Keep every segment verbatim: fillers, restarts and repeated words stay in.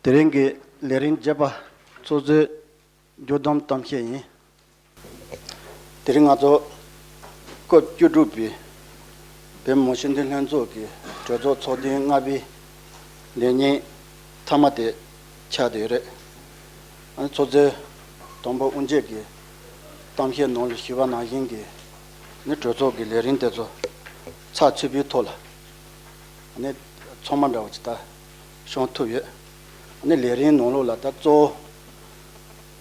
དེ་རིང་གི་ལས་རིམ་བརྒྱད་པ་ཚོགས་གཙོའི་བསྒྱུར་སྡོམ་གཏམ་བཤད་ཡིན། དེ་རིང་ང་ཚོ་སྐབས་བཅུ་དྲུག་པའི་བོད་མི་མང་སྤྱི་འཐུས་ལྷན་ཚོགས་ཀྱི་གྲོས་ཚོགས་ཚོགས་ཐེངས་ལྔ་པའི་ལས་ཉིན་མཐའ་མ་དེ་ཆགས་བསྡད་ཡོད་རེད། ཨ་ནི་ཚོགས་གཙོ་དང་པོ་དབུ་འབྱེད་ཀྱི་གཏམ་བཤད་ནང་ལ་ཞུས་པ་ནང་བཞིན་གྱི་ནི་གྲོས་ཚོགས་ཀྱི་ལས་རིམ་དེ་ཚོ་ཚགས་ཚུད་པོའི་ཐོག་ལ་ཨ་ནི་ཚང་མ་འདྲ་བོ་ཅིག་ད་བྱུང་ཐུབ་ཡོད། ཨ་ནི་ལས་རིམ་ནང་ལོགས་ལ་ད་གཙོ་བོ་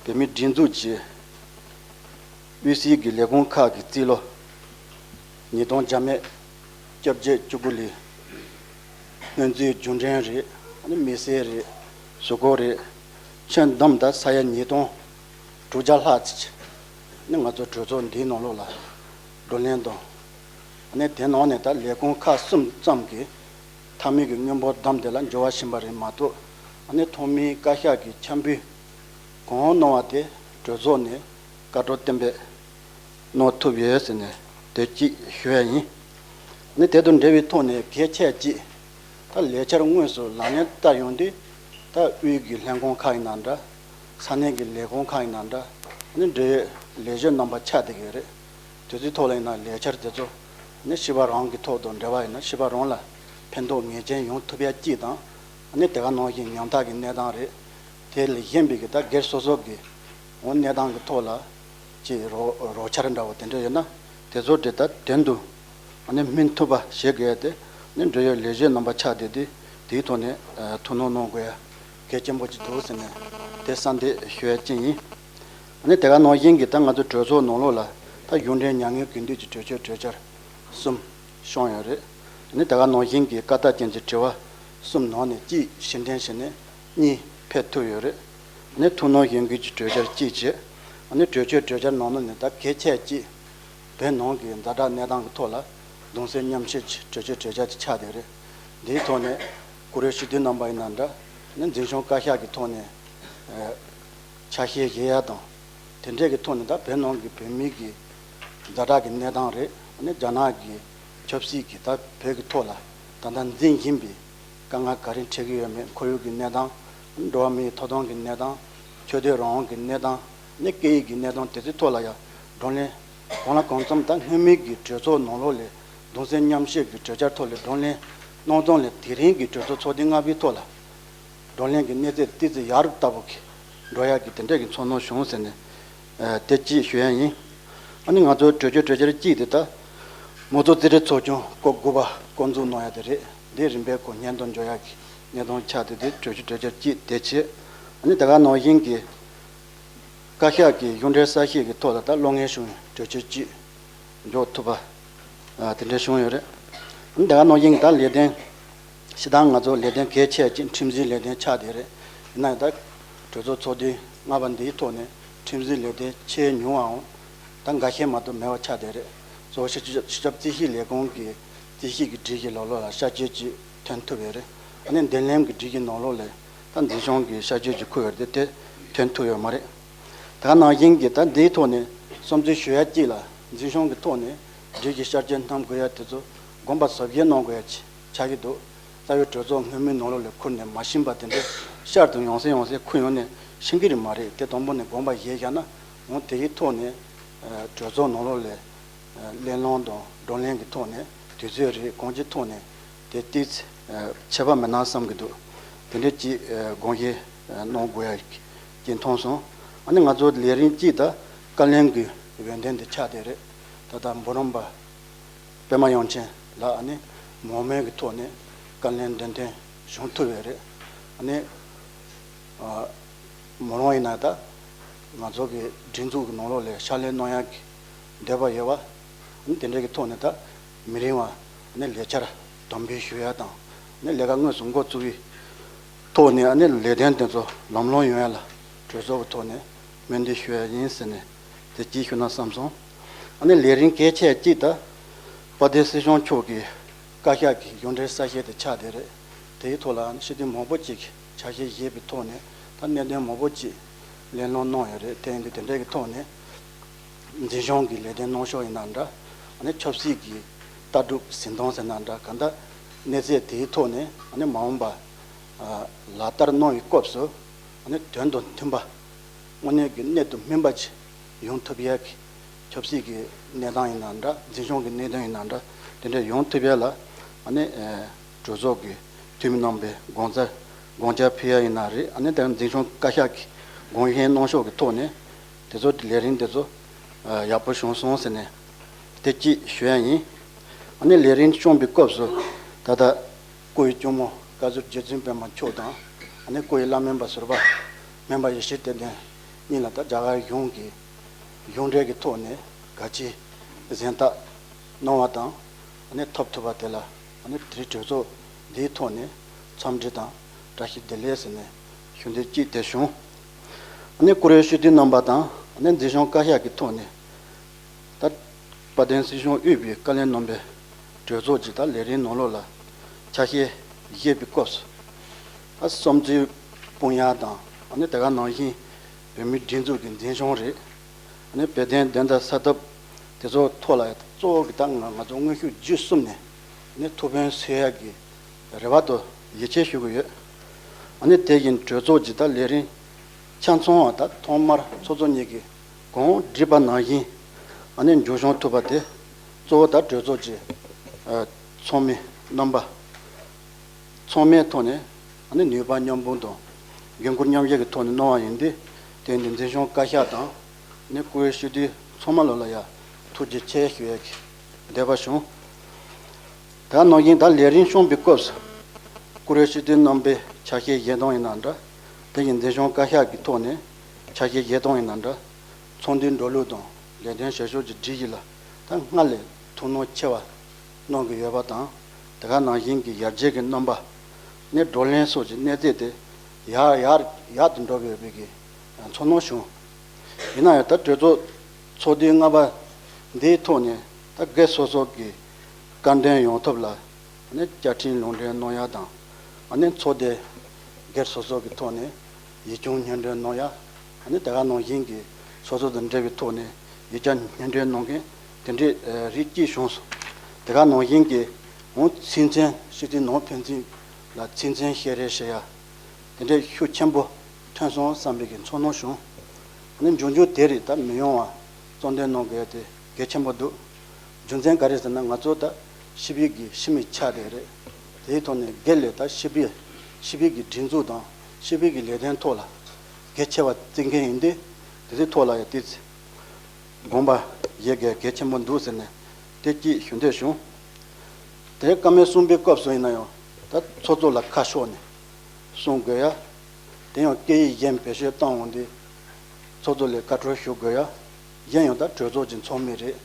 བོད་མིའི་སྒྲིག་འཛུགས་ཀྱི་དབུས་སའི་གི་ལས་ཁུངས་ཁག་གི་རྩིས་ལོ་ཉིས་སྟོང་བརྒྱ་མེད་བརྒྱད་ཅུ་གྱ་དགུ་ལོའི་སྔོན་རྩིས་རྒྱུན་འབྲས་རེད། ཨ་ནི་མི་སེར་རེད། གཟུགས་སྐོར་རེད། ཁྱོན་བསྡོམས་ད་ས་ཡ་ཉིས་སྟོང་དྲུག་བརྒྱ་ལྷག་ཅིག་ནི་ང་ཚོ་གྲོས་ཚོགས་འདིའི་ནང་ལོགས་ལ་བགྲོ་གླེང་དང་། ཨ་ནི་དེ་ནང་ནས་ད་ལས་ཁུངས་ཁག་གསུམ་ཙམ་གྱིས་མཐའ་མའི་གི་དངུལ་འབོར་བདམས་དེ་ལ་འབྱོར་བ་ཕྱིན་པ་རེད་མ་གཏོགས། ཨ་ནི་ཐོག་མའི་བཀའ་ཤག་གིས་འཆར་འབུལ་གང་གནང་བ་དེ་གྲོས་ཚོགས་ནས་བཀའ་འཁྲོལ་གཏན་འབེབས་གནང་ཐུབ་ཡོད་ཟེར་ནས་དེ་གཅིག་ཞུ་ཡ་ཡིན། ཨ་ནི་དེ་དང་འབྲེལ་བའི་ཐོག་ནས་གལ་ཆེ་གཅིག་ད་ལས་འཆར་དངོས་སུ་ལག་ལེན་བསྟར་ཡོང་དུས་ད་དབུས་ཀྱི་ལྷན་ཁང་ཁག་ཡིན་ན་འདྲ། ས་གནས་ཀྱི་ལས་ཁུངས་ཁག་ཡིན་ན་འདྲ། ཨ་ནི་འབྲེལ་ཡོད་ལས་བྱེད་རྣམ་པ་ཆགས་བསྡད་ཀྱི་ཡོད་རེད། དེ་ཚོའི་ཐོག་ལ་ཡིན་ན་ལས་འཆར་དེ་ཚོ་ནི་སྤྱི་པ་རང་གི་ཐོག་དང་འབྲེལ་བ་ཡིན་ན་སྤྱི་པ་རང་ལ་ཕན་ཐོགས་ངེས་ཅན་ཡོང་ཐུབ་ཡ་གཅིག་དང་། ཨ་ནི་དེ་ག་ནང་བཞིན་ཉམ་ཐག་གི་གནས་སྟངས་རེད། དེ་ལས་གཞན་པའི་གི་ད་སྒེར་སོ་སོ་གི་འོ་གནས་སྟངས་ཀྱི་ཐོག་ལ་ཅིག་རོགས་རོགས་འཆར་འདྲ་བོ་དེ་འདྲ་ཡོད་ན་དེ་ཚོ་དེ་ད་དོན་དུ་ཨ་ནི་སྨིན་ཐུབ་པ་བྱེད་དགོས་ཏེ་ནི་འབྲེལ་ཡོད་ལས་བྱེད་རྣམ་པ་ཆགས་བསྡད་དེ་དེའི་ཐོག་ནས་ཐུགས་སྣང་གནང་དགོས་ཡ་གལ་ཆེན་པོ་ཅིག་འདུག་ཟེར་ནས་དེ་གསལ་འདེབས་ཞུ་ཡ་ཅིག་ཡིན། ཨ་ནི་དེ་ག་ནང་བཞིན་གྱི་ད་ང་ཚོ་གྲོས་ཚོགས་ནང་ལོགས་ལ་ད་གཞུང་འབྲེལ་མྱ་ངན་གུས་འདུད་ཀྱི་གྲོས་ཆོད་གྲོས་འཆར་གསུམ་བྱུང་ཡོད་རེད། ཨ་ནི་དེ་ག་ནང་བཞིན་གྱི་བཀའ་རྟགས་ཅན་གྱི་དྲི་བ་གསུམ་ནང་ནས་གཅིག་ཕྱིར་འཐེན་བྱས་ནས་གཉིས་ཕེབས་ཐུབ་ཡོད་རེད། ཨ་ནི་ཐུགས་སྣང་གཞེན་སྐུལ་གྱི་གྲོས་འཆར་གཅིག་བྱས། ཨ་ནི་གྲོས་ཆོད་གྲོས་འཆར་ནང་ནས་ད་གལ་ཆེ་གཅིག་བོད་ནང་གི་ཛ་དྲག་གནས་སྟངས་ཀྱི་ཐོག་ལ་གདུང་སེམས་མཉམ་སྐྱེད་ཀྱི་གྲོས་ཆོད་གྲོས་འཆར་གཅིག་ཆགས་བསྡད་རེད། འདིའི་ཐོག་ནས་བཀུར་འོས་སྤྱི་འཐུས་རྣམ་པ་ཡིན་ན་འདྲ། ཨ་ནི་འཛིན་སྐྱོང་བཀའ་ཤག་གི་ཐོག་ནས་ཨ། ཆ་ཤས་བཞེས་ཡ་དང་། དེ་འདྲས་ཀྱི་ཐོག་ནས་ད་བོད་ནང་གི་བོད་མི་གི་ཛ་དྲག་གི་གནས་སྟངས་རེད། ཨ་ནི་རྒྱ་ནག་གི་ཆབ་སྲིད་ཀྱི་ད་བོད་ཀྱི་ཐོག་ལ་ད་ལྟ་འཛིན་བཞིན་པའི་དཀའ་ངལ་ག་རེ་འཕྲད་ཀྱི་ཡོད་མེད། ཁོར་ཡུག་གི་གནས་སྟངས། འགྲོ་བ་མིའི་ཐོབ་ཐང་གི་གནས་སྟངས། ཆོས་དད་རང་དབང་གི་གནས་སྟངས། ཨ་ནི་སྐད་ཡིག་གི་གནས་སྟངས་དེ་ཚོའི་ཐོག་ལ་ཡང་བགྲོ་གླེང་གང་ལ་གང་འཚམ་ད་སྔོན་མའི་གི་གྲོས་ཚོགས་ནང་ལོགས་ལས་གདུང་སེམས་མཉམ་སྐྱེད་ཀྱི་གྲོས་འཆར་ཐོག་ལས་བགྲོ་གླེང་གནང་སྟངས་ལས་དེ་རིང་གི་གྲོས་ཚོགས་ཚོགས་ཐེངས་ལྔ་པའི་ཐོག་ལ། བགྲོ་གླེང་གི་གནས་ཚད་ཏོག་ཙམ་ཡར་ལྟ་བུ་གི་འགྲོ་ཡག་གི་དེ་འདྲས་ཀྱི་ཚོར་སྣང་བྱུང་ཟེར་ནས་ཨ་དེ་གཅིག་ཞུ་ཡ་ཡིན། ཨ་ནི་ང་ཚོའི་གྲོས་ཆོད་གྲོས་འཆར་གཅིག་དེ་ད་མང་གཙོ་རྩིས་ཁྲའི་ཚོགས་ཆུང་སྐབས་དགུ་པ་བསྐོ་འཛུགས་གནང་ཡ་དེ་རེད། འདི་རིམ་པས་གོང་སྙན་དུ་འཇོག་ཡག་གི་གནས་སྟངས་ཆགས་བསྡད་དེ་གྲོས་ཆོད་གྲོས་འཆར་གཅིག་དེ་བྱས། ཨ་ནི་དེ་ག་ནང་བཞིན་གྱི་བཀའ་ཤག་གི་གཞུང་འབྲེལ་གསལ་བཤད་ཀྱི་ཐོག་ལ་ད་བློ་ངན་བྱུང་བའི་གྲོས་ཆོད་གཅིག་འཇོག་ཐུབ་པ། ཨ་དེ་འདྲ་བྱུང་ཡོད་རེད། ཨ་ནི་དེ་ག་ནང་བཞིན་གྱི་ད་ལས་དོན་སྤྱིར་བཏང་ང་ཚོ་ལས་དོན་གལ་ཆེ་ཅིག་ཁྲིམས་འཛིན་ལས་དོན་ཆགས་བསྡད་རེད། ཡིན་ན་ཡང་ད་གྲོས་ཚོགས་ཚོགས་དུས་ལྔ་པ་འདིའི་ཐོག་ནས་ཁྲིམས་འཛིན་ལས་དོན་ཆེས་ཉུང་བའང་ད་འགའ་ཤས་མ་གཏོགས་མེད་པ་ཆགས་བསྡད་རེད། གཙོ་བོ་སྤྱི་ཁྱབ་སྤྱི་ཁྱབ་རྩིས་ཞིབ་ལས་ཁུངས་ཀྱི་རྩིས་ཞིབ་ཀྱི་སྒྲིག་གཞི་ལ་ལོ་ལ་བསྐྱར་བཅོས་ཅིག་ཐོན་ཐུབ་ཡོད་རེད། ཨ་ནི་འདེམས་ལྷན་གྱི་སྒྲིག་གཞི་ནང་ལོགས་ལས་ད་འཛིན་སྐྱོང་གི་བསྐྱར་བཅོས་ཅིག་འཁུར་ཡོད་རེད་དེ་དེ་ཐོན་ཐུབ་ཡོད་མ་རེད། ད་ག་ནང་བཞིན་གྱི་ད་འདིའི་ཐོག་ནས་བསམ་ཚུལ་ཞུ་ཡ་གཅིག་ལ་འཛིན་སྐྱོང་གི་ཐོག་ནས་སྒྲིག་གཞི་བསྐྱར་བཅོས་གནང་དགོས་ཡ་དེ་ཚོ་དགོངས་པ་ཟབ་རྒྱས་གནང་དགོས་ཡ་ཆགས་ཀྱི་འདུག་རྩ་བའི་གྲོས་ཚོགས་སྔོན་མའི་ནང་ལོགས་ལ་འཁུར་ནས་མ་ཕྱིན་པ་དེ་འདྲ་བསྐྱར་དུ་ཡང་སེ་ཡང་སེ་འཁུར་ཡོང་ནས་ཕྱིན་གྱི་རེད་མ་རེད། དེ་དང་པོ་ནས་དགོངས་པ་བཞེས་བཞག་ན་འོང་དེ་ཡི་ཐོག་ནས་གྲོས་ཚོགས་ནང་ལོགས་ལ་གླེང་སློང་དང་བགྲོ་གླེང་གི་ཐོག་ནས་དུས་ཚོད་རེ་གང་ཅིའི་ཐོག་ནས་དེ་ཏོག་ཙམ་ཆད་པ་མེད་ན་བསམ་གྱི་འདུག་དེ་འདྲ་ཅིག་དགོངས་བཞེས་གནང་དགོས་ཡ་ཅིག་མཐོང་སོང་། ཨ་ནི་ང་ཚོ་ལས་རིམ་གཅིག་ད་བཀའ་བློན་གྱི་འོས་འདེམས་དེ་ཆགས་བསྡད་རེད། ད་ལྟ་འབུམ་རམས་པ་པད་མ་དབྱངས་ཅན་ལགས་ཨ་ནི་མང་མོས་ཀྱི་ཐོག་ནས་བཀའ་བློན་འདེམས་ཐོན་བྱུང་ཐུབ་ཡོད་རེད། ཨ་ནི་ཨ་མོ་རང་ཡིན་ན་ད་ང་ཚོ་གི་སྒྲིག་འཛུགས་ཀྱི་ནང་ལོགས་ལ་ཕྱག་ལས་གནང་ཡག་གི་འདོད་པ་ཡོད་པ། ཨ་ནི་དེ་འདྲ་གི་ཐོག་ནས་ད་མི་རིང་བ་ཨ་ནི་ལས་འཆར་དམ་འབུལ་ཞུ་ཡ་དང་ཨ་ནི་ལས་ཀ་དངོས་སུ་འགོ་བཙུགས་པའི་ཐོག་ནས་ཨ་ནི་ལས་དོན་དེ་ཚོ་ལམ་ལྷོང་ཡོང་ཡ་ལ་གྲོས་ཚོགས་ཀྱི་ཐོག་ནས་སྨོན་འདུན་ཞུ་ཡ་ཡིན་ཟེར་ནས་དེ་གཅིག་ཞུ་ན་བསམ་སོང་། ཨ་ནི་ལས་རིམ་གལ་ཆེ་གཅིག་ད་དཔལ་ལྡན་སྲིད་སྐྱོང་མཆོག་གི་བཀའ་ཤག་གི་གཞུང་འབྲེལ་གསལ་བཤད་དེ་ཆགས་བསྡད་རེད། དེའི་ཐོག་ལ་ཨ་ནི་སྤྱི་འཐུས་མང་པོ་ཅིག་གིས་ཆ་ཤས་བཞེས་པའི་ཐོག་ནས་ད་གནད་དོན་མང་པོ་ཅིག་གླེང་སློང་གནང་ཡོད་རེད། དེ་ཡིན་དུས་དེ་འདྲའི་གི་ཐོག་ནས་འཛིན་སྐྱོང་གི་ལས་དོན་གནང་ཕྱོགས་ཡིན་ན་འདྲ། ཨ་ནི་ཆབ་སྲིད་ཀྱི་ལྟ་གྲུབ་འཛིན་སྟངས་ཟེར་ན་འདྲ། གང་ལྟར་གནས་ཚད་དེའི་ཐོག་ནས་ཨ་ནི་མ་འོངས་པ་ ལག་བསྟར་གནང་བའི་སྐབས་སུ་ཨ་ནི་དོན་དང་མཐུན་པ། དངོས་གནས་ཀྱི་གནད་དུ་སྨིན་པ་ཅིག་ཡོང་ཐུབ་ཡས་ཀྱི་ཆབ་སྲིད་ཀྱི་གནས་སྟངས་ཡིན་ན་འདྲ། འཛིན་སྐྱོང་གི་གནད་དོན་ཡིན་ན་འདྲ། དེ་འདྲ་ཡོང་ཐུབ་ཡས་ལ་ཨ་ནི་གྲོས་ཚོགས་ཀྱི་འཐུས་མི་རྣམ་པས་དགོངས་ཚ་དགོངས་འཆར་ཕུལ་ཡ་ཡིན་ན་རེད། ཨ་ནི་ད་འཛིན་སྐྱོང་བཀའ་ཤག་གིས་དགོངས་བཞེས་གནང་ཕྱོགས་ཀྱི་ཐོག་ནས་དེ་ཚོ་ལས་རིམ་དེ་ཚོ་ཡག་པོ་བྱུང་སོང་ཟེར་ནས་དེ་གཅིག་ཞུ་ཡ་ཡིན། ཨ་ནི་ལས་རིམ་སྐྱོང་བའི་སྐབས་སུ་ད་ལྟ་སྐུའི་གཅུང་མོ་བཀའ་ཟུར་རྗེ་བཙུན་པད་མ་མཆོག་དང་། ཨ་ནི་སྐུའི་བླ་སྨན་པ་ཟུར་པ་སྨན་པ་ཡེ་ཤེས་བསྟན་འཛིན་གཉིས་ལ་ད་རྒྱ་གར་གཞུང་གི་གཞུང་འབྲེལ་གྱི་ཐོག་ནས་དགའ་སྐྱིད་གཟེངས་རྟགས་གནང་བ་དང་། ཨ་ནི་ཐོབ་ཐུབ་པ་དེ་ལ་ཨ་ནི་དེ་རིང་གྲོས་ཚོགས་འདིའི་ཐོག་ནས་འཚམས་འདྲི་དང་བཀྲ་ཤིས་བདེ་ལེགས་ཟེར་ནས་ཞུ་འདོད་ཅིག་དེ་བྱུང་། ཨ་ནི་བཀུར་འོས་སྤྱི་འཐུས་རྣམ་པ་དང་། ཨ་ནི་འཛིན་སྐྱོང་བཀའ་ཤག་གི་ཐོག་ནས་ད་དཔལ་ལྡན་སྲིད་གཞུང་དབུས་པའི་བཀའ་བློན་རྣམ་པས་གྲོས་ཚོགས་ཀྱི་ད་ལས་རིམ་ནང་ལོགས་ལ་ཆ་ཤས་བཞེས་པའི་སྐབས་སུ། ཨ་བསམ་ཚུལ་སྤུངས་ཡ་དང་། ཨ་ནི་དེ་ག་ནང་བཞིན་བོད་མིའི་སྒྲིག་འཛུགས་ཀྱི་འཛིན་སྐྱོང་རེད། ཨ་ནི་བོད་དོན་བདེན་མཐའ་གསལ་ཐབས་དེ་ཚོ་ཐོག་ལ་གཙོ་བོ་གི་ད་ང་ང་ཚོ་དངོས་ཤུགས་བརྒྱུད་གསུམ་ནས་ཨ་ནི་ཐུགས་ཕན་གསོས་ཡ་གི་རེ་བ་དང་ཡིད་ཆེས་ཞུ་གི་ཡོད། ཨ་ནི་དེ་བཞིན་གྲོས་ཚོགས་ཀྱི་ད་ལས་རིམ་ཆ་ཚང་བ་ད་ཐོག་མར་ཚོགས་གཙོ་གཉིས་ཀྱིས་གོང་བསྒྲིགས་པ་ནང་བཞིན་ཨ་ནི་མཇུག་སྐྱོང་ཐུབ་པ་དེ་གཙོ་བོ་ད་གྲོས་ཚོགས་ཀྱི་ཚོགས་མི་རྣམ་པ་ཚང་མའི་ཐོག་ནས་ཨ་ནི་ནུས་པ་མཉམ་སྤུངས་དང་འགན་ཁུར་མཉམ་བཞེས་ཀྱི་ཐོག་ནས་གནང་བ་ཡིན་དུས། དེ་ནི་འཛིན་སྐྱོང་བཀའ་ཤག་དང་ཨ་ནི་བཀུར་འོས་སྤྱི་འཐུས་ཚང་མ་ལོ་ལ་ཡ་ཐུགས་རྗེ་ཆེ་ཞུ་ཡ་གི་འདོད་པ་བྱུང་། ད་ནང་བཞིན་ད་ལས་རིམ་སྐྱོང་བའི་སྐབས་སུ་བཀུར་འོས་སྤྱི་འཐུས་རྣམ་པས་ཆ་ཤས་བཞེས་སྟངས་ཡིན་ན་འདྲ། དེ་བཞིན་འཛིན་སྐྱོང་བཀའ་ཤག་གི་ཐོག་ནས་ཆ་ཤས་བཞེས་སྟངས་ཡིན་ན་འདྲ། ཚོགས་འདུའི་འགྲོ་ལུགས་དང་ལས་དོན་བྱེད་ཕྱོགས་ཀྱི་སྒྲིག་གཞི་ལ་ད་སྔར་ལས་ཐུགས་སྣང་ཆེ་བ་གནང་གི་ཡོད་པ་དང་། དེ་ག་ནང་བཞིན་གྱི་ཡར་རྒྱས་ཀྱི་རྣམ་པ་ནས་བགྲོ་གླེང་སོགས་ཀྱི་གནས་ཚད་དེ་ཡར་ཡར་ཡར་དུ་འགྲོ་གི་ཡོད་པའི་གི་ཚོར་སྣང་བྱུང་། ཡིན་ན་ཡང་ད་གྲོས་ཚོགས་ཚོགས་དུས་ལྔ་པ་འདིའི་ཐོག་ནས་ད་སྒེར་སོ་སོ་གི་བཀའ་འདྲེན་ཡོང་ཐབས་ལ་ཨ་ནི་བཅའ་ཁྲིམས་ལུང་འདྲེན་གནང་ཡ་དང་། ཨ་ནི་ཚོགས་སྡེ་སྒེར་སོ་སོ་གི་ཐོག་ནས་ཡིག་ཆུང་སྙན་སྒྲོན་གནང་ཡ། ཨ་ནི་དེ་ག་ནང་བཞིན་གྱི་སོ་སོ་དང་འབྲེལ་བའི་ཐོག་ནས་ཡིག་ཆ་སྙན་སྒྲོན་གནང་མཁན་དེ་འདྲའི་རིགས་གཅིག་བྱུང་སོང་། དེ་ག་ནང་བཞིན་གྱི་འོང་ཚིག་མཚོན་སྤྱི་འཐུས་ནང་ཕན་ཚུན་ལ་ཚིག་མཚོན་བཤད་རེས་བྱེད་ཡ་དེ་འདྲའི་ཤུགས་ཆེན་པོ་ཐོན་སོང་བསམ་པའི་གི་ཚོར་སྣང་བྱུང་། ཨ་ནི་འབྱུང་འགྱུར་དེ་རིགས་ད་མི་ཡོང་བ་གཙོ་འདོན་གནང་དགོས་ཡ་དེ་གལ་ཆེན་པོ་འདུག་རྒྱུ་མཚན་ག་རེ་ཟེར་ན། ང་ཚོ་ད་སྤྱི་པའི་གི་ཕྱི་མི་ཆགས་བསྡད་རེད། དེའི་ཐོག་ནས་སྒེར་ལས་ད་སྤྱི་པའི་སྤྱི་པའི་གི་སྒྲིག་འཛུགས་དང་སྤྱི་པའི་གི་ལས་དོན་ཐོག་ལ་གལ་ཆེ་བ་བརྩི་མཁན་ཡིན་དུས། དེ་ཚོའི་ཐོག་ལ་ཡང་ཏོག་ཙམ་དགོངས་པ་བཞེས་དགོས་གལ་ཆེན་པོ་འདུག་ཟེར་ནས་དེ་གཅིག་ཞུ་འདོད་བྱུང་། དེ་བཀའ་མོལ་གསུངས་པའི་སྐབས་སུ་ཡིན་ན་ཡང་ད་ཚོགས་གཙོ་ལ་ཁ་ཕྱོགས་ནས་གསུང་དགོས་ཡ། དེ་ཡང་སྐད་ཡིག་གཞན་བེད་སྤྱོད་བཏང་འོང་དུས་ཚོགས་གཙོ་ལ་བཀའ་འཁྲོལ་ཞུ་དགོས་ཡ། གཞན་ཡང་ད་གྲོས་ཚོགས་ཀྱི་ཚོགས་མི་རེད།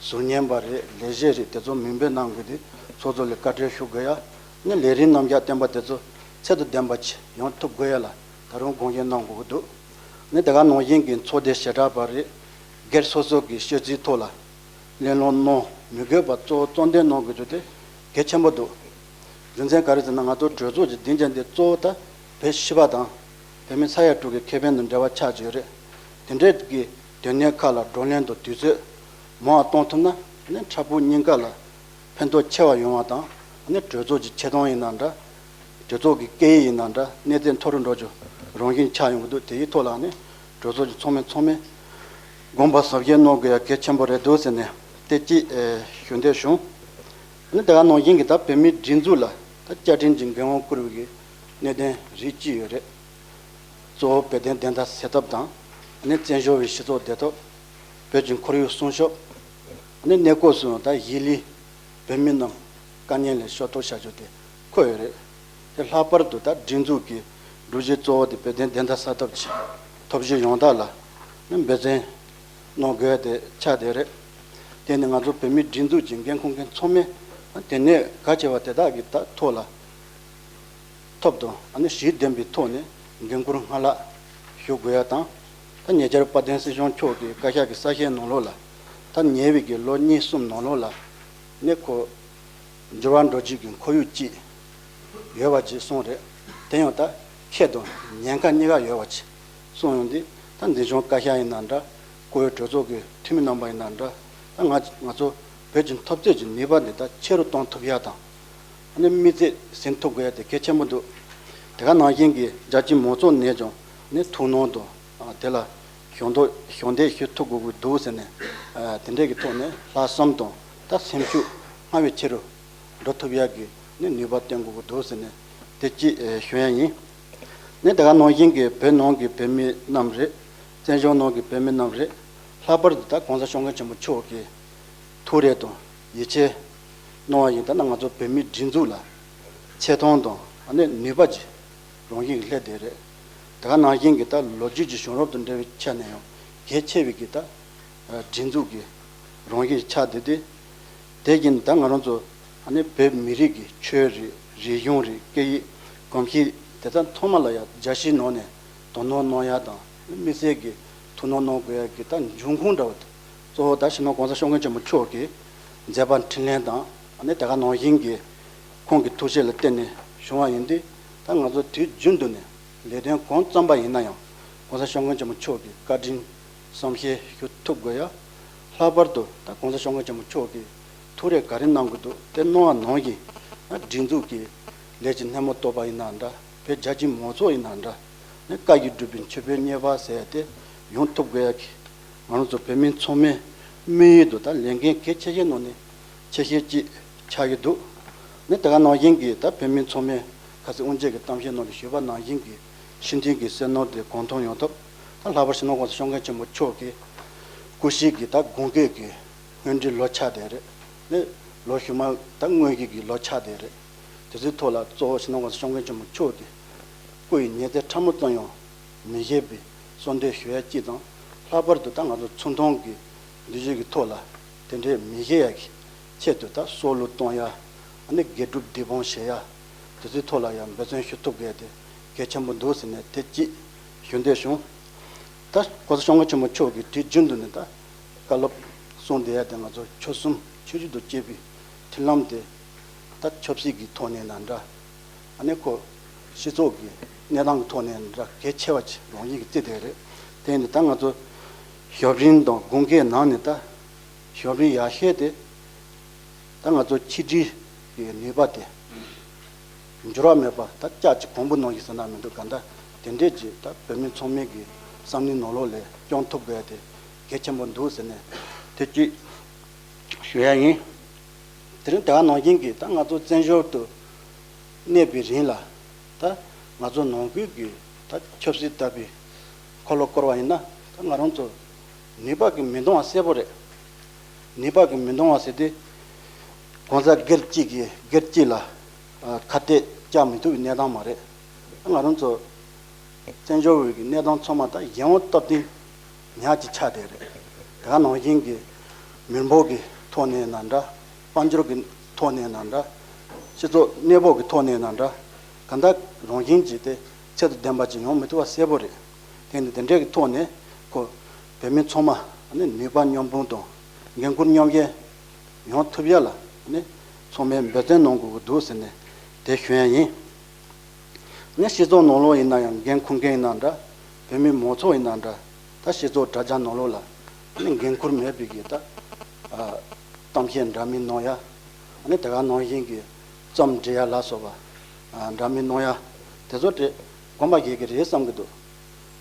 ཟུར་ཉན་པ་རེད། ལས་བྱེད་རེད། དེ་ཚོ་མིང་འབོད་གནང་དགོས་དུས་ཚོགས་གཙོ་ལ་བཀའ་འཁྲོལ་ཞུ་དགོས་ཡ། ནི་ལས་རིམ་རྣམ་གཞག་བསྟན་པ་དེ་ཚོ་ཚད་དང་ལྡན་པ་ཅིག་ཡོང་ཐུབ་དགོས་ཡ་ལ་ད་རུང་དགོངས་བཞེས་གནང་དགོས་ཀྱི་འདུག་ནི་དེ་ག་ནང་བཞིན་གྱི་ཚོགས་སྡེ་བྱེ་བྲག་པ་རེད། སྒེར་སོ་སོ་གི་སྤྱོད་ཚུལ་ཐོག་ལ་གླེང་སློང་གནང་མི་དགོས་པ་གཙོ་བོ་གཙོ་འདོན་གནང་དགོས་རྒྱུ་དེ་གལ་ཆེན་པོ་འདུག་རྒྱུ་མཚན་ག་རེ་ཟེར་ན། ང་ཚོ་གྲོས་ཚོགས་ཀྱི་སྡིངས་ཆ་འདི་གཙོ་བོ་ད་བོད་སྤྱི་པ་དང་བོད་མི་ས་ཡ་དྲུག་གི་ཁེ་ཕན་དང་འབྲེལ་བ་ཆགས་ཀྱི་ཡོད་རེད། དེ་འདྲའི་གི་དོན་གནད་ཁག་ལ་བགྲོ་གླེང་དང་དུས་ཚོད་མང་བ་གཏོང་ཐུབ་ན་ནི་འཕྲལ་ཕུགས་སྙིང་ག་ལ་ཕན་ཐོགས་ཆེ་བ་ཡོང་བ་དང་། ནི་གྲོས་ཚོགས་ཀྱི་ཆེ་མཐོང་ཡིན་ན་འདྲ། གྲོས་ཚོགས་ཀྱི་སྐད་ཡིག་ཡིན་ན་འདྲ། གནས་ཚད་མཐོ་རུ་འགྲོ་རྒྱུ་རང་བཞིན་ཆགས་ཡོང་གི་འདུག་དེའི་ཐོག་ལ་ནི་གྲོས་ཚོགས་ཀྱི་ཚོགས་མི་ཚང་མས་དགོངས་པ་ཟབ་རྒྱས་གནང་དགོས་ཡ་གལ་ཆེན་པོ་རེད་འདུག་ཟེར་ནས་དེ་གཅིག་ཨེ་ཞུ་འདོད་བྱུང་། ནི་དེ་ག་ནང་བཞིན་གྱི་ད་བོད་མིའི་སྒྲིག་འཛུགས་ལ་ད་བཅའ་ཁྲིམས་ཀྱི་འགན་དབང་བསྐུར་བའི་གི་གནད་དོན་རིགས་གཅིག་ཡོད་རེད། གཙོ་བོ་བོད་དོན་བདེན་མཐའ་གསལ་ཐབས་དང་། ནི་བཙན་བྱོལ་བའི་སྤྱི་ཚོགས་བདེ་ཐབས། བོད་ཀྱི་ཁོར་ཡུག་སྲུང་སྐྱོབ། ནི་གནས་སྐབས་སུ་ད་གཞིས་ལུས་བོད་མི་རྣམས་དཀའ་ངལ་ལས་ཤོར་ཐབས་བྱ་རྒྱུ་དེ་འཁོད་ཡོད་རེད། དེ་ལྷག་པར་དུ་ད་སྒྲིག་འཛུགས་ཀྱི་སྒྲུབ་གཞི་གཙོ་བོ་དེ་བོད་དོན་བདེན་མཐའ་གསལ་ཐབས་ཀྱི་ཐབས་ཇུས་ཡོང་སྟངས་ལ་ནི་འབད་བརྩོན་གནང་དགོས་དེ་ཆགས་བསྡད་རེད། དེ་ནི་ང་ཚོ་བོད་མིའི་སྒྲིག་འཛུགས་ཀྱི་འགན་འཁུར་མཁན་ཚང་མས་དེ་ནས་གལ་ཆེ་བ་དེ་དག་གི་ད་ཐོག་ལ་ཐོབ་དང་། ཨ་ནི་ཞི་བདེ་ལྡན་པའི་ཐོག་ནས་འགན་འཁུར་སྔར་ལྷག་ཞུ་དགོས་ཡ་དང་། ད་ཉེ་ཆར་དཔལ་ལྡན་སྲིད་སྐྱོང་མཆོག་གིས་བཀའ་ཤག་གི་གསལ་བཤད་ནང་ལོགས་ལ་ད་ཉེ་བའི་གི་ལོ་གཉིས་གསུམ་ནང་ལོགས་ལ་ནི་ཁོ་འགྱུར་བ་འགྲོ་རྒྱུ་གི་ཁོར་ཡུག་ཅིག་ཡོད་པ་ཅིག་གསུངས་རེད། དེ་ཡང་ད་ཁེ་དང་ཉེན་ཁ་གཉིས་ཀ་ཡོད་པ་ཅིག་གསུངས་ཡོང་དུས། ད་འཛིན་སྐྱོང་བཀའ་ཤག་ཡིན་ན་འདྲ། བཀུར་འོས་གྲོས་ཚོགས་ཀྱི་འཐུས་མི་རྣམ་པ་ཡིན་ན་འདྲ། ད་ང་ང་ཚོ་བོད་ཀྱི་འཐབ་རྩོད་ཀྱི་ནུས་པ་འདི་ད་ཆེ་རུ་གཏོང་ཐུབ་ཡ་དང་། ཨ་ནི་དམིགས་ཚད་ཟིན་ཐུབ་དགོས་ཡ་དེ་གལ་ཆེན་པོ་འདུག་དེ་ག་ནང་བཞིན་གྱི་རྒྱལ་སྤྱིའི་མང་ཚོགས་ནས་ཀྱང་ནི་ཐུགས་སྣང་དང་དེ་ལ་ཞབས་འདེགས་ཞབས་འདེགས་ཞུ་ཐུབ་དགོས་ཀྱི་འདུག་ཟེར་ནས་དེ་འདྲས་ཀྱི་ཐོག་ནས་ལྷག་བསམ་དང་ད་སེམས་ཤུགས་སྔར་བས་ཆེ་རུ་འགྲོ་ཐུབ་ཡག་གི་ནི་ནུས་པ་བཏོན་དགོས་ཀྱི་འདུག་ཟེར་ནས་དེ་གཅིག་ཞུ་ཡ་ཡིན། ནི་དེ་ག་ནང་བཞིན་གྱི་བོད་ནང་གི་བོད་མི་རྣམས་རེད། བཙན་བྱོལ་ནང་གི་བོད་མི་རྣམས་རེད། ལྷག་པར་དུ་ད་༸གོང་ས་༸སྐྱབས་མགོན་ཆེན་པོ་མཆོག་གིས་ཐུགས་རེ་དང་ཡིད་ཆེས་གནང་བ་ཡིན་ད་ན་ང་ཚོ་བོད་མིའི་སྒྲིག་འཛུགས་ལ་ཆེ་མཐོང་དང་ཨ་ནི་ནུས་པ་ཅིག་རང་བཞིན་གྱིས་སླེབས་བསྡད་རེད། དེ་ག་ནང་བཞིན་གྱི་ད་ལོ་རྒྱུས་ཀྱི་བྱུང་རབས་དང་འབྲེལ་བའི་ཆ་ནས་ཡང་གལ་ཆེ་བའི་གི་ད་སྒྲིག་འཛུགས་ཀྱི་རང་བཞིན་ཆགས་བསྡད་དེ། དེ་བཞིན་ད་ང་རང་ཚོ་ཨ་ནི་བོད་མི་རིགས་ཀྱི་ཆོས་རེད། རིག་གཞུང་རེད། སྐད་ཡིག་གོམས་གཤིས་དེ་དག་ཚང་མ་ལ་ཡང་རྒྱལ་སྤྱིའི་ནང་ནས་དོ་སྣང་གནང་ཡ་དང་དམིགས་བསལ་གྱི་ཐུགས་སྣང་གནང་དགོས་ཡ་གི་ད་འབྱུང་ཁུངས་འདྲ་བོ་དེ་གཙོ་བོ་ད་སྤྱི་ནོར་༸གོང་ས་༸སྐྱབས་མགོན་ཆེན་པོ་མཆོག་གི་མཛད་པ་འཕྲིན་ལས་དང་ཨ་ནི་དེ་ག་ནང་བཞིན་གྱི་ཁོང་གི་ཐུགས་བཞེད་ལ་བརྟེན་ནས་བྱུང་བ་ཡིན་དུས་ད་ང་ཚོ་དུས་རྒྱུན་དུ་ནས་ལས་དོན་གང་བརྩམས་པ་ཡིན་ན་ཡང་༸གོང་ས་༸སྐྱབས་མགོན་ཆེན་པོ་མཆོག་གི་བཀའ་དྲིན་བསམ་ཤེས་ཞུ་ཐུབ་དགོས་ཡ། ལྷག་པར་དུ་ད་༸གོང་ས་༸སྐྱབས་མགོན་ཆེན་པོ་མཆོག་གིས་ཐུགས་རེ་ག་རེ་གནང་གི་འདུག་དེ་གནང་བ་ནང་བཞིན་ད་སྒྲིག་འཛུགས་ཀྱི་ལས་ཀྱི་སྣེ་མོ་གཏོགས་པ་ཡིན་ན་འདྲ། བོད་རྒྱལ་སྤྱིའི་མང་ཚོགས་ཡིན་ན་འདྲ། ནི་བཀའ་བརྒྱུད་གྲུབ་པའི་མཆོད་པའི་གཉེར་པ་ཟེར་ཡ་དེ་ཡོང་ཐུབ་དགོས་ཡ་གི་ང་རང་ཚོ་བོད་མི་ཚང་མའི་དམིགས་ཡུལ་དུ་ད་ལས་འགན་གལ་ཆེ་ཤོས་ནང་ནས་ཆེ་ཤོས་གཅིག་ཆགས་ཀྱི་འདུག་ནི་དེ་ག་ནང་བཞིན་གྱི་ད་བོད་མི་ཚང་མས་ཁ་སང་དབུ་འབྱེད་ཀྱི་གཏམ་བཤད་ནང་ལ་ཞུས་པ་ནང་བཞིན་གྱི་ཤེས་ལྡན་གྱི་བསོད་ནམས་དེ་གང་ཐུབ་ཡོང་ཐབས་ད་ལྷག་པར་སྤྱི་ནོར་༸གོང་ས་༸སྐྱབས་མགོན་ཆེན་པོ་མཆོག་གི་སྐུ་ཞབས་ཀྱི་ད་དགུང་སྐོར་གྱི་སྔོན་འགྲོའི་ལོ་ཆགས་བསྡད་རེད། ནི་ལོ་གཞོན་མ་ད་དངོས་གཞི་གི་ལོ་ཆགས་བསྡད་རེད། དེ་ཚོའི་ཐོག་ལ་གཙོ་བོ་སྤྱི་ནོར་༸གོང་ས་༸སྐྱབས་མགོན་ཆེན་པོ་མཆོག་གི་སྐུ་ཡི་ཉི་ཚེ་ཕྲ་མོ་ཙམ་ཡང་མི་བརྗེད་པའི་གསོལ་འདེབས་ཞུ་ཡ་གཅིག་དང་། ལྷག་པར་དུ་ད་ང་ཚོ་ཚུལ་མཐུན་གྱི་འདུ་ཤེས་ཀྱི་ཐོག་ལ་དེ་འདྲའི་མི་བརྗེད་ཡ་གི་ཆེད་དུ་ད་སྲོག་བློས་གཏོང་ཡ། ཨ་ནི་དགེ་སྒྲུབ་སྡིག་སྤོང་བྱེད་ཡ། དེ་ཚོའི་ཐོག་ལ་ཡང་འབད་བརྩོན་ཞུ་ཐུབ་དགོས་ཡ་དེ་གལ་ཆེན་པོ་འདུག་ཟེར་ནས་དེ་གཅིག་ཞུ་འདོད་བྱུང་། ད་༸གོང་ས་༸སྐྱབས་མགོན་ཆེན་པོ་མཆོག་གིས་དུས་རྒྱུན་དུ་ནས་ད་བཀའ་སློབ་གསུངས་བསྡད་ཡ་དེ་ང་ཚོ་ཆོལ་གསུམ་ཆོས་བརྒྱུད་དང་བཅས་པའི་མཐུན་ལམ་དེ་ད་ཆབ་སྲིད་ཀྱི་ཐོག་ནས་ན་འདྲ། ཨ་ནི་ཁོ་སྤྱི་ཚོགས་ཀྱི་གནས་སྟངས་ཀྱི་ཐོག་ནས་ན་འདྲ་གལ་ཆེ་བ་ཅིག་རང་བཞིན་གྱིས་བརྩིས་བསྡད་རེད། དེ་ཡིན་དུས་ད་ང་ཚོ་ཞབས་རིམ་དང་དགུང་སྐོར་ནང་ནས་ད་ཞབས་རིམ་ཡག་ཤོས་དེ་ད་ང་ཚོ་ཆིག་སྒྲིལ་གྱི་ནུས་པ་དེ་འགྱུར་བ་མེད་པ་ད་ལྕགས་ཀྱི་གོང་བུ་ནང་བཞིན་ཟེར་ན་མི་འདུག་ག་འདྲ་དེ་འདྲས་ཀྱི་ད་བོད་མི་ཚང་མའི་གི་བསམ་བློའི་ནང་ལོགས་ལ་སྐྱོང་ཐུབ་དགོས་ཡ་དེ་གལ་ཆེན་པོ་འདུག་ཟེར་ནས་དེ་གཅིག་ཞུ་ཡ་ཡིན། དེ་རིང་དེ་ག་ནང་བཞིན་གྱི་ད་ང་ཚོ་བཙན་བྱོལ་དུ་གནས་པའི་རིང་ལ་ད་ང་ཚོ་ནང་ཁུལ་གྱི་ད་ཆབ་སྲིད་ལྟ་བུའི་འཁོར་ལོ་བསྐོར་བ་ཡིན་ན་ད་ང་རང་ཚོ་ནུས་པ་གིས་མི་འདང་བ་གསལ་པོ་རེད། ནུས་པ་གིས་མི་འདང་བ་ཟེར་དུས་གང་ཟག་སྒེར་གཅིག་གིས་སྒེར་གཅིག་ལ་ཨ་ཁ་གཏད་བཅག་མི་ཐུབ་པའི་གནས་སྟངས་མ་རེད། ད་ང་རང་ཚོ་བཙན་བྱོལ་བའི་གི་གནས་སྟངས་ཚང་མ་ད་གཞན་དབང་སྟབས་བསྟུན་ཉག་གཅིག་ཆགས་བསྡད་རེད། དེ་ག་ནང་བཞིན་གྱི་མི་འབོར་གྱི་ཐོག་ནས་ན་འདྲ། དཔལ་འབྱོར་གྱི་ཐོག་ནས་ན་འདྲ། སྤྱི་ཚོགས་གནས་བབ་ཀྱི་ཐོག་ནས་ན་འདྲ། གང་ལྟར་རང་བཞིན་གྱིས་དེ་ཚད་དང་ལྡན་པ་ཅིག་ཡོང་མི་ཐུབ་པ་གསལ་པོ་རེད། དེ་ནི་དེ་འདྲའི་གི་ཐོག་ནས་ཁོ་བོད་མི་ཚང་མ་ནི་ནུས་པ་མཉམ་སྤུངས་དང་འགན་ཁུར་མཉམ་བཞེས་ཡོང་ཐུབ་ཡ་ལ་ནི་ཚང་མས་འབད་བརྩོན་གནང་དགོས་ཀྱི་འདུག་ཟེར་ནས་དེ་ཞུ་ཡ་ཡིན། ནི་སྤྱི་ཚོགས་ནང་ལོགས་ཡིན་ན་ཡང་འགན་འཁུར་མཁན་ཡིན་ན་འདྲ། བོད་མི་མང་ཚོགས་ཡིན་ན་འདྲ། ད་སྤྱི་ཚོགས་དྲ་རྒྱ་ནང་ལོགས་ལ་ནི་འགན་འཁུར་མེད་པའི་གི་ད་ཨ་གཏམ་བཤད་འདྲ་མིན་གནང་ཡ། ནི་དེ་ག་ནང་བཞིན་གྱི་རྩོམ་འབྲི་ཡ་ལ་སོགས་པ་ཨ་འདྲ་མིན་གནང་ཡ། དེ་ཚོ་དེ་དགོངས་པ་བཞེས་ཀྱི་རེད་བསམ་གྱི་འདུག་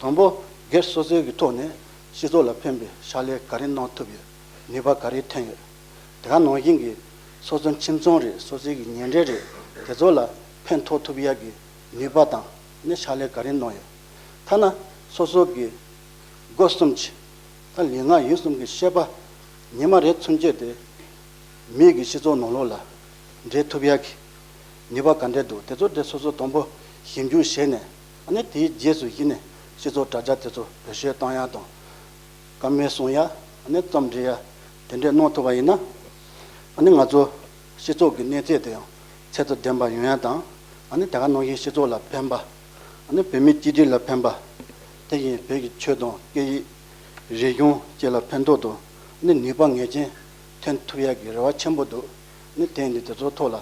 དང་པོ་སྒེར་སོ་སོའི་གི་ཐོག་ནས་སྤྱི་ཚོགས་ལ་ཕན་པའི་ཕྱག་ལས་ག་རེ་གནང་ཐུབ་ཡོད། ནུས་པ་ག་རེ་ཐོན་ཡོད། དེ་ག་ནང་བཞིན་གྱི་སོ་སོའི་ཁྱིམ་ཚང་རེད། སོ་སོའི་གི་ཉེ་འབྲེལ་རེད། དེ་ཚོ་ལ་ཕན་ཐོགས་ཐུབ་ཡ་གི་ནུས་པ་དང་ནི་ཕྱག་ལས་ག་རེ་གནང་ཡོད། ཐ་ན་སོ་སོ་གི་སྒོ་གསུམ་གྱི་ད་ལུས་ངག་ཡིད་གསུམ་གྱི་ཤེས་པ་ཉི་མ་རེ་ཚུན་ཆད་དེ་མི་གི་སྤྱི་ཚོགས་ནང་ལོགས་ལ་འདྲེས་ཐུབ་ཡ་གི་ནུས་པ་ག་འདྲས་འདུག་དེ་ཚོ་དེ་སོ་སོ་དང་པོ་ཞིབ་འཇུག་བྱས་ནས་ཨ་ནི་དེའི་རྗེས་སུ་གཞི་ནས་སྤྱི་ཚོགས་དྲ་རྒྱ་དེ་ཚོ་བེད་སྤྱོད་བཏང་ཡ་དང་། བཀའ་མོལ་གསུང་ཡ། ཨ་ནི་རྩོམ་འབྲི་ཡ། དེ་འདྲས་གནང་ཐུབ་པ་ཡིན་ན། ཨ་ནི་ང་ཚོ་སྤྱི་ཚོགས་ཀྱི་གནས་ཚད་དེ་ཡང་ཚད་དང་ལྡན་པ་ཡོང་ཡ་དང་། ཨ་ནི་དེ་ག་ནང་བཞིན་སྤྱི་ཚོགས་ལ་ཕན་པ། ཨ་ནི་བོད་མི་གཅིག་སྒྲིལ་ལ་ཕན་པ། དེ་བཞིན་བོད་ཀྱི་ཆོས་དང་སྐད་ཡིག་རིག་གཞུང་བཅས་ལ་ཕན་ཐོགས་དང་། ཨ་ནི་ནུས་པ་ངེས་ཅན་ཐོན་ཐུབ་ཡ་གི་རེ་བ་ཆེན་པོ་འདུག་ཨ་ནི་དེ་ཡིན་དུས་དེ་ཚོའི་ཐོག་ལ་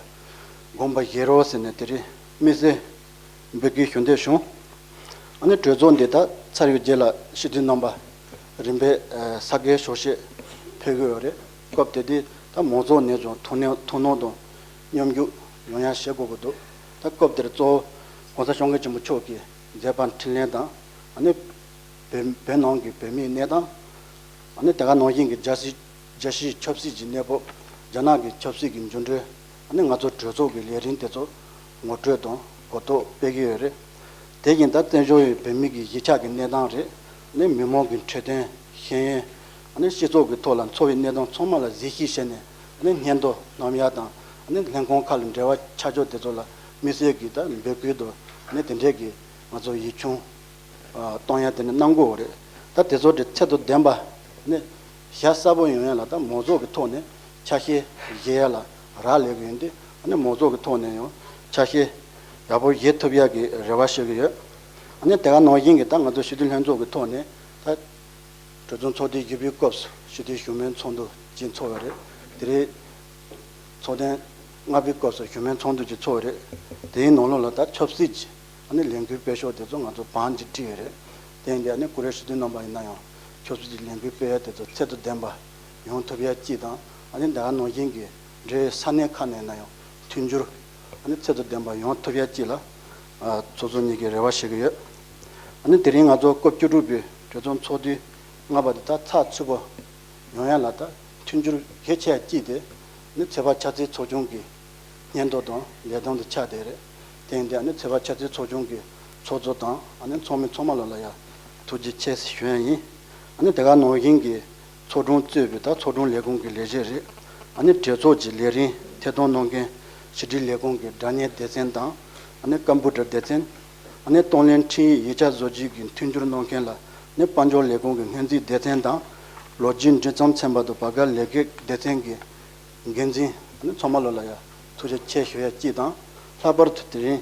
དགོངས་པ་བཞེས་རོགས་ཟེར་ནས་དེ་རིང་དམིགས་བསལ་འབོད་སྐུལ་ཞུ་འདོད་བྱུང་། ཨ་ནི་གྲོས་ཚོགས་འདི་ད་ཚར་བའི་རྗེས་ལ་སྤྱི་འཐུས་རྣམ་པ་རིམ་པས་ཨ་ས་གའི་ཞོགས་ཞེས་ཕེབས་ཀྱི་ཡོད་རེད། སྐབས་དེ་དུས་ད་མང་ཚོགས་ནས་ཀྱང་ཐུགས་སྣང་ཐུགས་སྣང་དང་མཉམ་ཞུགས་ཡོང་ཡ་བྱེད་དགོས་ཀྱི་འདུག་ད་སྐབས་དེར་གཙོ་བོ་ ༸གོང་ས་༸སྐྱབས་མགོན་ཆེན་པོ་མཆོག་གི་མཛད་པ་འཕྲིན་ལས་དང་། ཨ་ནི་བོད་བོད་ནང་གི་བོད་མིའི་གནས་སྟངས། ཨ་ནི་དེ་ག་ནང་བཞིན་གྱི་རྒྱལ་སྤྱི་རྒྱལ་སྤྱིའི་ཆབ་སྲིད་ཀྱི་གནས་བབ། རྒྱ་ནག་གི་ཆབ་སྲིད་ཀྱི་འགྱུར་འགྲོས། ཨ་ནི་ང་ཚོ་གྲོས་ཚོགས་ཀྱི་ལས་རིམ་དེ་ཚོ་ངོ་སྤྲོད་དང་གོ་རྟོགས་སྤེལ་གྱི་ཡོད་རེད། དེ་བཞིན་ད་བཙན་བྱོལ་བའི་བོད་མི་གི་གཞིས་ཆགས་ཀྱི་གནས་སྟངས་རེད། ཨ་ནི་མི་མང་གི་འཕྲོད་བསྟེན། ཤེས་ཡོན། ཨ་ནི་སྤྱི་ཚོགས་ཀྱི་ཐོག་ལ་འཚོ་བའི་གནས་སྟངས་ཚང་མ་ལ་གཟིགས་ཞིབ་བྱས་ནས། ཨ་ནི་སྙན་ཐོ་བསྣམས་ཡ་དང་། ཨ་ནི་ལྷན་ཁང་ཁག་ལ་འབྲེལ་བ་ཆགས་ཕྱོགས་དེ་ཚོ་ལ་དམིགས་བསལ་གྱི་ད་འབོད་སྐུལ་དང་། ཨ་ནི་དེ་འདྲས་ཀྱི་ང་ཚོ་ཡིག་ཆུང་གཏོང་ཡ་དེ་ནི་གནང་དགོས་རེད། ད་དེ་ཚོ་དེ་ཚད་དང་ལྡན་པ་ནི་ཞྭ་གསར་པོ་ཡོང་ཡ་ལ་ད་མང་ཚོགས་ཀྱི་ཐོག་ནས་ཆ་ཤས་བཞེས་ཡ་ལ་རག་ལས་ཀྱི་ཡོད་དུས། ཨ་ནི་མང་ཚོགས་ཀྱི་ཐོག་ནས་ཡང་ཆ་ཤས་ཡག་པོ་བཞེས་ཐུབ་ཡ་གི་རེ་བ་ཞུ་གི་ཡོད། ཨ་ནི་དེ་ག་ནང་བཞིན་གྱི་ད་ང་ཚོ་སྤྱི་འཐུས་ལྷན་ཚོགས་ཀྱི་ཐོག་ནས་ད་གྲོས་ཚོགས་ཚོགས་དུས་བཞི་པའི་སྐབས་སུ་སྤྱི་འཐུས་ཞུ་མོལ་ཚོགས་འདུ་ཅིག་ཚོགས་ཡོད་རེད། དེ་རིང་ཚོགས་ཐེངས་ལྔ་པའི་སྐབས་སུ་ཞུ་མོལ་ཚོགས་འདུ་ཅིག་ཚོགས་ཡོད་རེད། དེའི་ནང་ལོགས་ལ་ད་ཆབ་སྲིད་ཀྱི་ཨ་ནི་ལས་འགུལ་སྤེལ་ཕྱོགས་དེ་ཚོ་ང་ཚོ་བང་ཅིག་བསྒྲིགས་ཡོད་རེད། དེ་ཡིན་དུས་ཨ་ནི་བཀུར་འོས་སྤྱི་འཐུས་རྣམ་པ་ཡིན་ན་ཡང་ཆབ་སྲིད་ཀྱི་ལས་འགུལ་སྤེལ་ཡ་དེ་ཚོ་ཚད་དང་ལྡན་པ་ཡོང་ཐུབ་ཡ་གཅིག་དང་། ཨ་ནི་དེ་ག་ནང་བཞིན་གྱི་འབྲེལ་ཡོད་ས་གནས་ཁག་ནས་ན་ཡང་མཐུན་འགྱུར་ཨ་ནི་ཚད་དང་ལྡན་པ་ཡོང་ཐུབ་ཡ་གཅིག་ལ། ཨ། ཚོགས་གཙོ་གཉིས་ཀྱིས་རེ་བ་བྱེད་ཀྱི་ཡོད། ཨ་ནི་དེ་རིང་ང་ཚོ་སྐབས་བཅུ་དྲུག་པའི་གྲོས་ཚོགས་ཚོགས་དུས་ལྔ་པ་དེ་ད་ཚགས་ཚུད་པོ་ཡོང་ཡ་ལ་ད་མཐུན་འགྱུར་གལ་ཆེ་བ་གཅིག་དེ་ནི་ཚོད་དཔག་ཆ་ཚད་ཚོགས་ཆུང་གི་སྙན་ཐོ་དང་ལས་དོན་དུ་ཆགས་བསྡད་རེད། དེ་ཡིན་དུས་ཨ་ནི་ཚོད་དཔག་ཆ་ཚད་ཚོགས་ཆུང་གི་ཚོགས་གཙོ་དང་ཨ་ནི་ཚོགས་མི་ཚང་མ་ལ་ལ་ཡ་ཐུགས་རྗེ་ཆེ་ཞུ་ཡ་ཡིན། ཨ་ནི་དེ་ག་ནང་བཞིན་གྱི་ཚོགས་དྲུང་གཙོས་པའི་ད་ཚོགས་དྲུང་ལས་ཁུངས་ཀྱི་ལས་བྱེད་རེད། ཨ་ནི་གྲོས་ཚོགས་ཀྱི་ལས་རིམ་ཐད་གཏོང་གནང་མཁན་ཕྱི་དྲིལ་ལས་ཁུངས་ཀྱི་སྒྲ་སྙན་སྡེ་ཚན་དང་། ཨ་ནི་ཀམ་པུ་ཊར་སྡེ་ཚན། ཨ་ནི་གཏོང་ལེན་འཕྲིན་ཡིག་ཡིག་ཆ་བཟོ་བཅོས་ཀྱི་མཐུན་འགྱུར་གནང་མཁན་ལ་ནི་དཔལ་འབྱོར་ལས་ཁུངས་ཀྱི་སྔོན་རྩིས་སྡེ་ཚན་དང་། ལོ་རྒྱུས་འབྲི་མཚམས་ཚན་པ་དང་བར་བརྒལ་ལས་ཀའི་སྡེ་ཚན་གྱི་འགན་འཛིན་ཚང་མ་ལོ་ལ་ཡ་ཐུགས་རྗེ་ཆེ་ཞུ་ཡ་གཅིག་དང་། ལྷག་པར་དུ་དེ་རིང་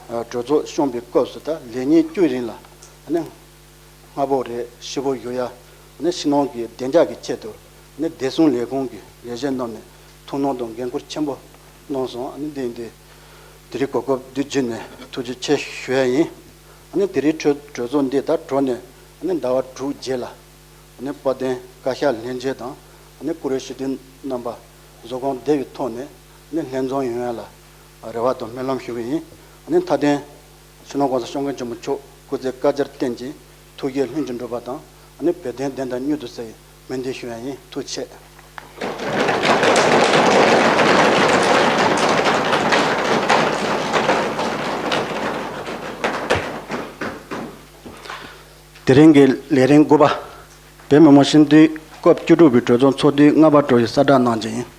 གྲོས་ཚོགས་སྐྱོང་བའི་སྐབས་སུ་ད་ལས་ཉིན་བཅུའི་རིང་ལ་ནི་སྔ་པོ་རེད་ཞིབ་པོ་ཞུ་ཡ་ནི་ཕྱི་ནང་གི་བདེ་འཇགས་ཀྱི་ཆེད་དུ་ནི་བདེ་སྲུང་ལས་ཁུངས་ཀྱི་ལས་བྱེད་རྣམས་ནས་ཐུགས་སྣང་དང་འགན་ཁུར་ཆེན་པོ་གནང་སོང་། ནི་འདི་འདི་དེ་རིང་གོ་སྐབས་འདི་བརྒྱུད་ནས་ཐུགས་རྗེ་ཆེ་ཞུ་ཡ་ཡིན། ནི་དེ་རིང་གྲོས་གྲོས་ཚོགས་འདི་ད་གྲོལ་ནས་ནི་ཟླ་བ་དྲུག་རྗེས་ལ། ནི་དཔལ་ལྡན་བཀའ་ཤག་ལྷན་རྒྱས་དང་། ནི་བཀུར་འོས་སྤྱི་འཐུས་རྣམ་པ་བཟོད་སྒོམ་བདེ་བའི་ཐོག་ནས་ནི་ལྷན་འཛོམས་ཡོང་ཡ་ལ་རེ་བ་དང་སྨོན་ལམ་ཞུ་གི་ཡིན། ནི་མཐའ་དོན་སྤྱི་ནོར་༸གོང་ས་༸སྐྱབས་མགོན་ཆེན་པོ་མཆོག་སྐུ་ཚེ་བསྐལ་བརྒྱར་བརྟན་ཅིང་ཐུགས་བསྐྱེད་ལྷུན་གྱིས་འགྲུབ་པ་དང་། ནི་བོད་དོན་བདེན་དང་མྱུར་དུ་གསལ་བའི་སྨོན་འདུན་ཞུ་ཡ་ཡིན། ཐུགས་རྗེ་ཆེ། དེ་རིང་གི་ལས་རིམ་དགུ་པ། བོད་མི་མང་སྤྱི་འཐུས་སྐབས་བཅུ་དྲུག་པའི་གྲོས་ཚོགས་ཚོགས་དུས་ལྔ་པ་གྲོལ་བའི་གསལ་བསྒྲགས་གནང་རྒྱུ་ཡིན།